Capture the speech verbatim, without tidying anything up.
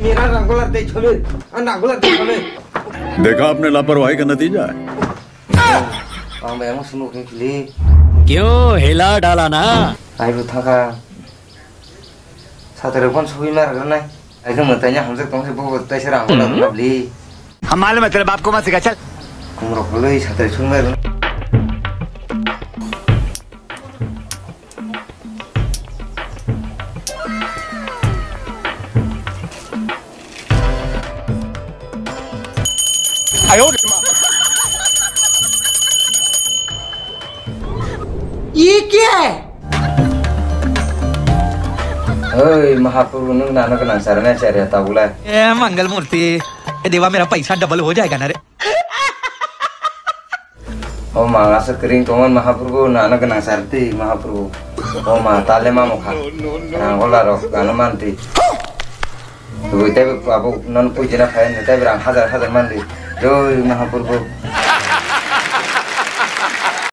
मेरा रंगोला दे छोले, आ रंगोला दे छोले। देखा आपने लापरवाही का नतीजा है। Ang bai ang sunu khe kili. क्यों हिला डाला ना? Ai bu thaka. Satare kon sui mar granai. Ai khe mwtai nya hamjak tong se bo tai se rang la bli. हम मालूम है तेरे बाप को मत सिखा, चल। Kumro kholoi satare sui mar. ये क्या है? Oi, Mahaprabhu, nwng nana gwnang sarana chariya tabulai. ए मंगल मूर्ति, ए देवा, मेरा पैसा डबल हो जाएगा ना रे? O ma, asa kring tongon Mahaprabhu, nana gwnang sarti Mahaprabhu. O ma, tale ma mokha. Rangola rok, ano manti. Tugui tei abo non puijina khayan, tei rang hajar hajar mandi. Joi Mahaprabhu.